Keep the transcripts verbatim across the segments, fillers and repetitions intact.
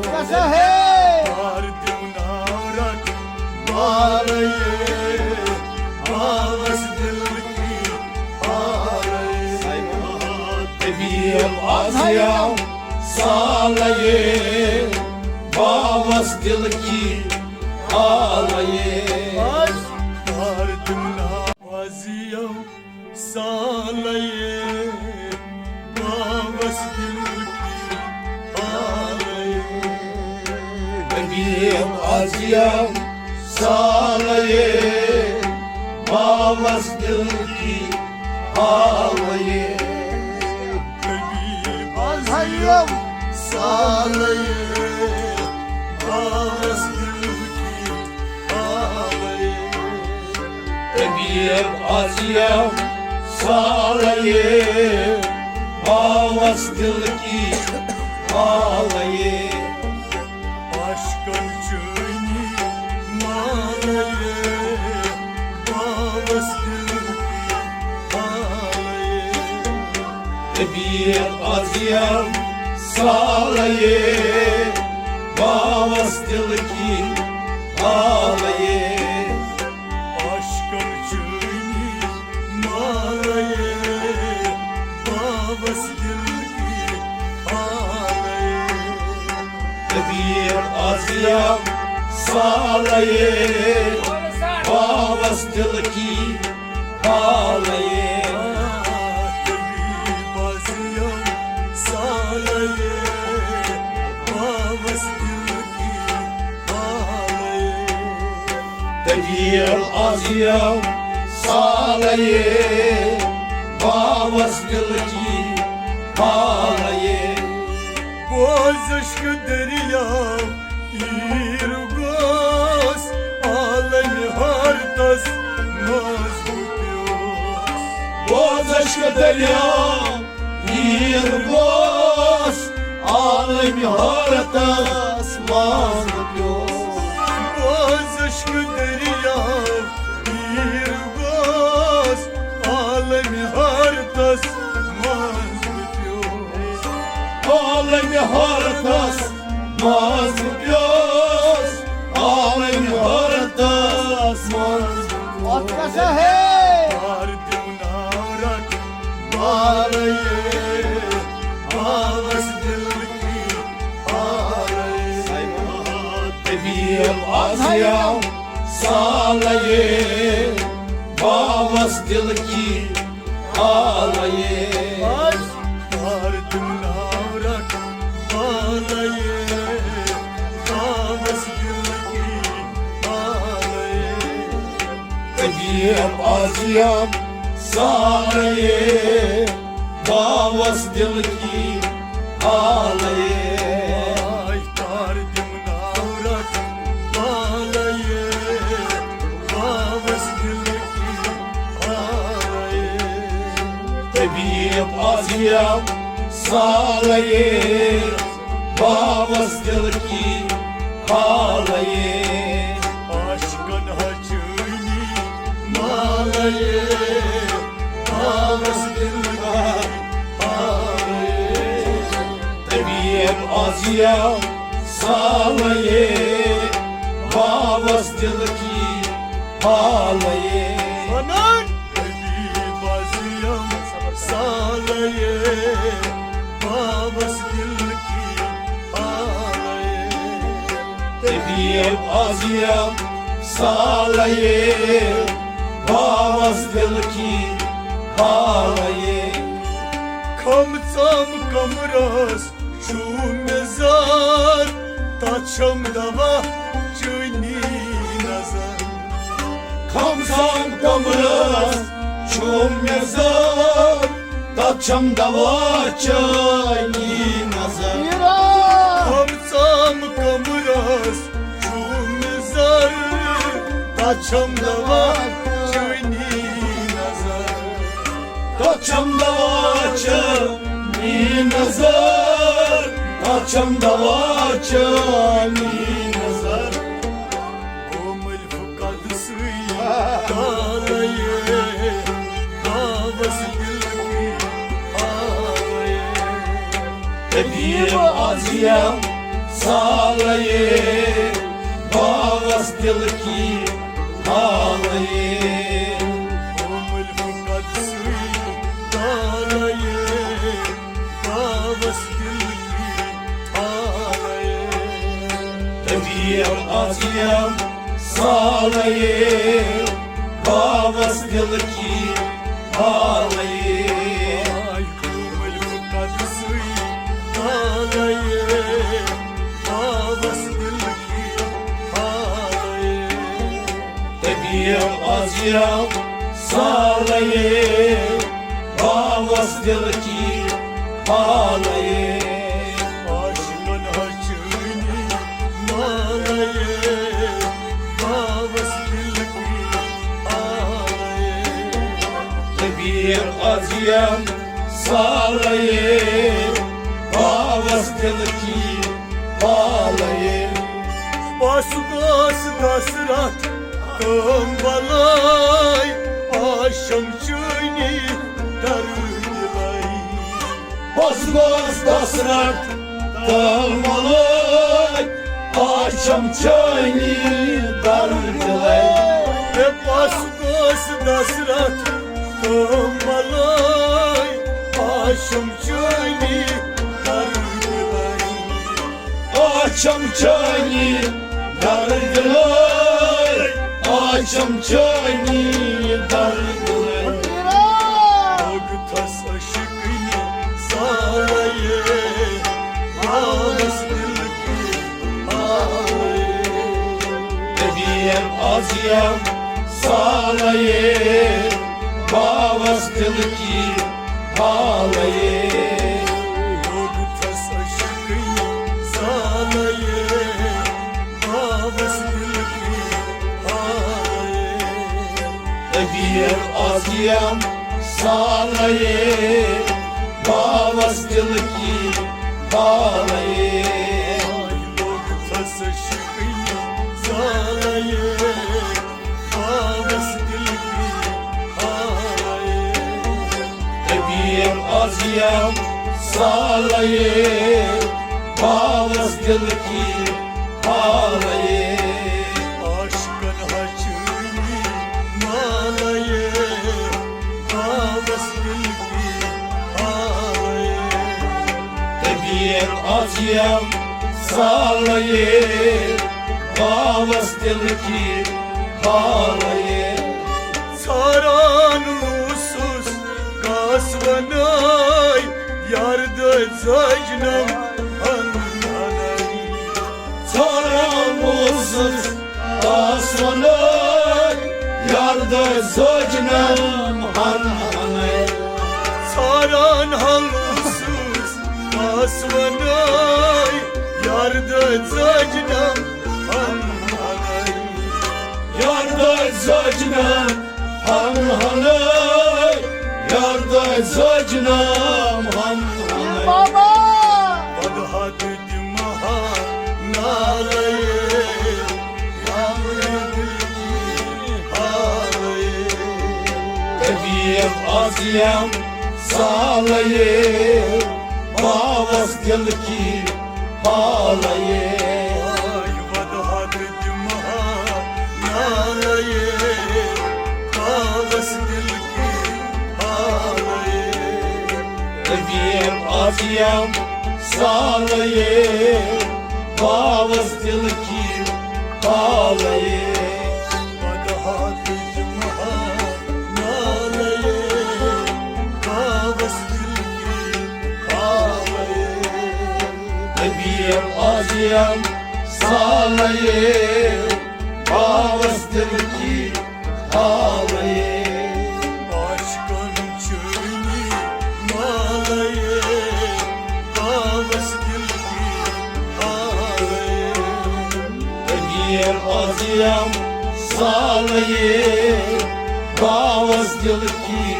کسا ہے؟ مار دیو نارک مالے، باوس دل کی آلے۔ طبیب آزیام سالے، باوس دل کی آلے۔ مار دیو نارک آزیام سالے، باوس دل کی آلے۔ طبیب آزیام سالے، باوس دل کی آلے۔ طبیب آزیام سالے، باوس دل کی آلے۔ طبیب آزیام سالے، باوس دل کی آلے۔ عاشقن چٲنی مالے، باوس دل کی آلے۔ طبیب آزیام سالے، باوس دل کی آلے۔ عاشقن چٲنی مالے، باوس دل کی آلے۔ طبیب آزیام سالے، باوس دل کی آلے۔ طبیب آزیام سالے، باوس دل کی آلے۔ طبیب آزیام سالے، باوس دل کی آلے۔ بوز عشق دریا تیٖر گوس، عالمِ حٲرتس منٛز بہٕ پیوس۔ بوز عشق دریا تیٖر گوس، عالمِ حٲرتس منٛز بہٕ پیوس۔ بوز عشق دریا تیٖر گوس، عالمِ حٲرتس منٛز بہٕ پیوس۔ عالمِ حٲرتس منٛز پیوس، عالمِ حٲرتس منٛز۔ اَتھ کیٛاہ چھا ہے؟ مار دیو نارک مالے، باوس دل کی آلے۔ طبیب آزیام سالے، باوس دل کی آلے۔ مار دیو نارک مالے، باوس دل کی آلے۔ طبیب آزیام سالے، باوس دل کی آلے۔ آے تار دیو نارک مالے، باوس دل کی آلے۔ طبیب آزیام سالے، باوس دل کی آلے۔ عاشقن ہچٲنی مالے، باوس دل کی آلے۔ طبیب آزیام سالے، باوس دل کی آلے۔ ونان طبیب آزیام سالے، باوس دل کی آلے۔ طبیب آزیام سالے، باوس دل کی آلے۔ کم ژم کمرس چھُ مےٚ زار، تتھ چھم دوا چٲنی نظر۔ کم ژم کمرس چھُ مےٚ زار، تتھ چھم دوا چٲنی نظر۔ کم ژم کمرس چھُ مےٚ زار، تتھ چھم دوا چٲنی نظر۔ تتھ چھم دوا چٲنی نظر، تتھ چھم دوا چٲنی نظر۔ کومل فقد سوی کالے، باوس دل کی آلے۔ طبیب آزیام سالے، باوس دل کی حالے۔ کومل قد سوی تالے، باوس دل کی حالے۔ کبیر عظیم سالے، باوس دل کی حالے۔ آی کومل قد سوی تالے، باوس دل کی حالے۔ کبیر عظیم سالے، باوس دل کی حالے۔ عاشقن ہچنی نالے، باوس دل کی حالے۔ کبیر عظیم سالے، باوس دل کی حالے۔ بس گوس دس رتھ کم بلائے، آشم چٲنی درد دلائے۔ بس گوس دس رتھ کم بلائے، آشم چٲنی درد دلائے۔ ہے بس گوس دس رتھ کم بلائے، آشم چٲنی درد دلائے۔ آچھم چٲنی درد لٲے، آچھم چٲنی درد لٲے۔ لوگتھس عشقنی سالے، آس دل کی آلے۔ کبیر عظیم سالے، باوس دل کی حالے۔ لوگتھس عشقنی سالے، باوس دل کی حالے۔ کبیر عظیم سالے، باوس دل کی حالے۔ لوگتھس عشقنی سالے، باوس دل کی حالے۔ کبیر عظیم سالے، باوس دل کی حالے۔ عاشقن ہچنی نالے، باوس دل کی حالے۔ کبیر عظیم سالے، باوس دل کی حالے۔ ژھاران اوسُس کاس وَنَے، یار دٲدۍ زٲجنَم ہَن ہَنَے۔ ژھاران اوسُس کاس وَنَے، یار دٲدۍ زٲجنَم ہَن ہَنَے۔ ژھاران ہَن اوسُس کاس وَنَے، یار دٲدۍ زٲجنَم ہَن ہَنَے۔ یار دٲدۍ زٲجنَم ہَن ہَنَے، یار دٲدۍ زٲجنَم ہَن ہَنَے۔ بابا! پَتہٕ ہَتہٕ دِمہٕ ہا نالَے، یارٕ دِل کی حالَے۔ کبیر عظیم سالے، باوس دل کی حالے۔ آے وَدٕ ہَتہٕ دِمہٕ ہا نالَے، باوس دِل کی حالَے۔ کبیر عظیم سالے، باوس دل کی حالے۔ پَتہٕ ہَتہٕ دِمہٕ ہا نالَے، باوس دِل کی حالَے۔ کبیر عظیم سالے، باوس دل کی حالے۔ عاشقن چٲنی نالَے، باوس دِل کی حالَے۔ کبیر عظیم سالے، باوس دل کی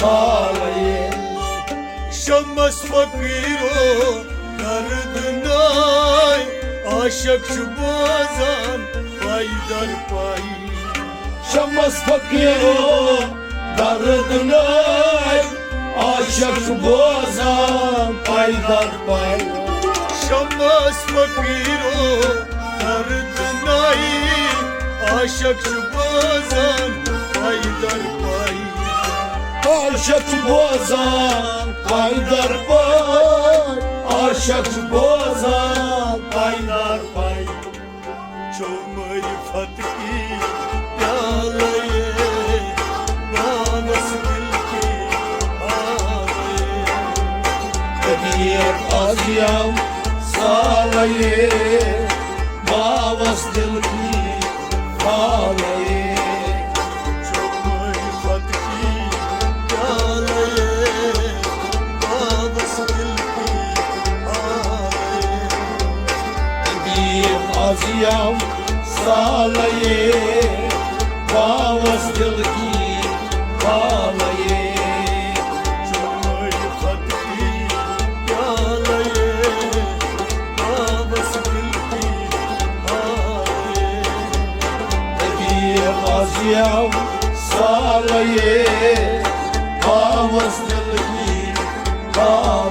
حالے۔ شمس فقیرو درد ناے، عاشق چھُ بوزان پاے در پاے۔ شمس فقیرو درد ناے، عاشق چھُ بوزان پاے در پاے۔ کم ٲس فقیٖرو درد نائی، عاشق چھُ بوزان حیدر پائی۔ عاشق چھُ بوزان حیدر پائی، عاشق چھُ بوزان حیدر پائی۔ چومٲرۍ فتقی پیالے، باوس دل کی آلے۔ قدیر عظیم سالے، باوس دل کی آلے۔ چومٲرۍ فتقی پیالے، باوس دل کی آلے۔ قدیر عظیم سالے، باوس دل کی آلے۔ چومٲرۍ فتقی پیالے، باوس دل کی آلے۔ قدیر عظیم سالے، باوس دل کی آلے۔